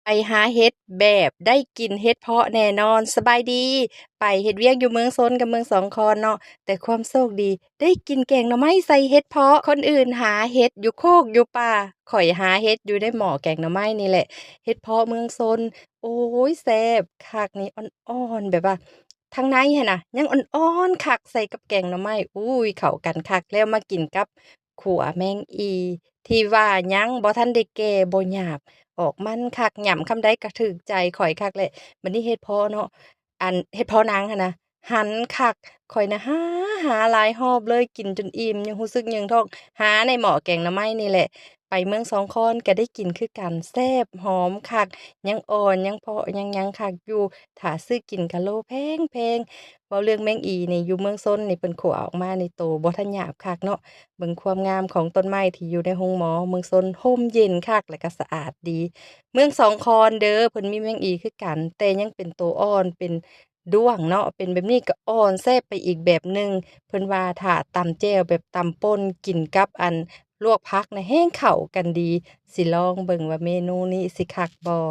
ໄປຫາເຫັດແບບໄດ້ກິນເຫັດເຜາະແນ່ນອນ. ສະບາຍດີ ໄປເຮັດວຽກຢູ່ເມືອງຊົນກັບເມືອງສອງຄອນເນາະ, ແຕ່ຄວາມໂຊກດີໄດ້ກິນແກງໜໍ່ໄມ້ໃສ່ເຫັດເຜາະ. ຄົນອື່ນຫາເຫັດຢູ່ໂຄກຢູ່ປ່າ, ຂ້ອຍຫາເຫັດຢູ່ໃນໝໍ້ແກງໜໍ່ໄມ້ນີ້ແຫຼະ. ເຫັດເຜາະເມືອງຊົນ ໂອ້ຍ ແຊບຄັກນີ້, ອ່ອນໆ ແບບວ່າ ທາງໃນຫັ້ນນະ ຍັງອ່ອນໆຄັກ ໃສ່ກັບແກງໜໍ່ໄມ້ ອຸ້ຍ ເຂົ້າກັນຄັກ. ແລ້ວມາກິນກັບຂົ້ວແມງອີ່ ທີ່ວ່າຍັງບໍ່ທັນໄດ້ແກ່ ບໍ່ຫຍາບ ອອກມັນຄັກ, ຫຍ້ຳຄຳໃດກໍຖືກໃຈຂ້ອຍຄັກແຫຼະ. ບັດນີ້ເຫັດເຜາະເນາະ ອັນເຫັດເຜາະນາງຫັ້ນນະ ຫັນຄັກ, ຂ້ອຍນະຫາ ຫາຫຼາຍຮອບເລີຍ, ກິນຈົນອີ່ມ ຍັງຮູ້ສຶກເຫຍື້ອງທ້ອງ, ຫາໃນໝໍ້ແກງໜໍ່ໄມ້ນີ້ແຫຼະ. ໄປເມືອງສອງຄອນກໍໄດ້ກິນຄືກັນ, ແຊບ ຫອມຄັກ, ຍັງອ່ອນ ຍັງເປາະ ຍັງຫຍັງຄັກຢູ່. ຖ້າຊື້ກິນກໍໂລແພງໆ. ເວົ້າເລື່ອງແມງອີ່ນີ້ ຢູ່ເມືອງຊົນນີ້ ເພິ່ນຂົ້ວອອກມານີ້ ໂຕບໍ່ທັນຫຍາບຄັກເນາະ. ເບິ່ງຄວາມງາມຂອງຕົ້ນໄມ້ທີ່ຢູ່ໃນໂຮງໝໍເມືອງຊົນ, ຮົ່ມເຢັນຄັກ ແລະກໍສະອາດດີ. ເມືອງສອງຄອນເດີ ເພິ່ນມີແມງອີ່ຄືກັນ, ແຕ່ຍັງເປັນໂຕອ່ອນ ເປັນດ້ວງເນາະ, ເປັນແບບນີ້ກໍອ່ອນແຊບໄປອີກແບບໜຶ່ງ. ເພິ່ນວ່າຖ້າຕຳແຈ່ວແບບຕຳປົ່ນ ກິນກັບອັນລວກຜັກນະ ແຮງເຂົ້າກັນດີ. ຊິລອງເບິ່ງວ່າເມນູນີ້ຊິຄັກບໍ່.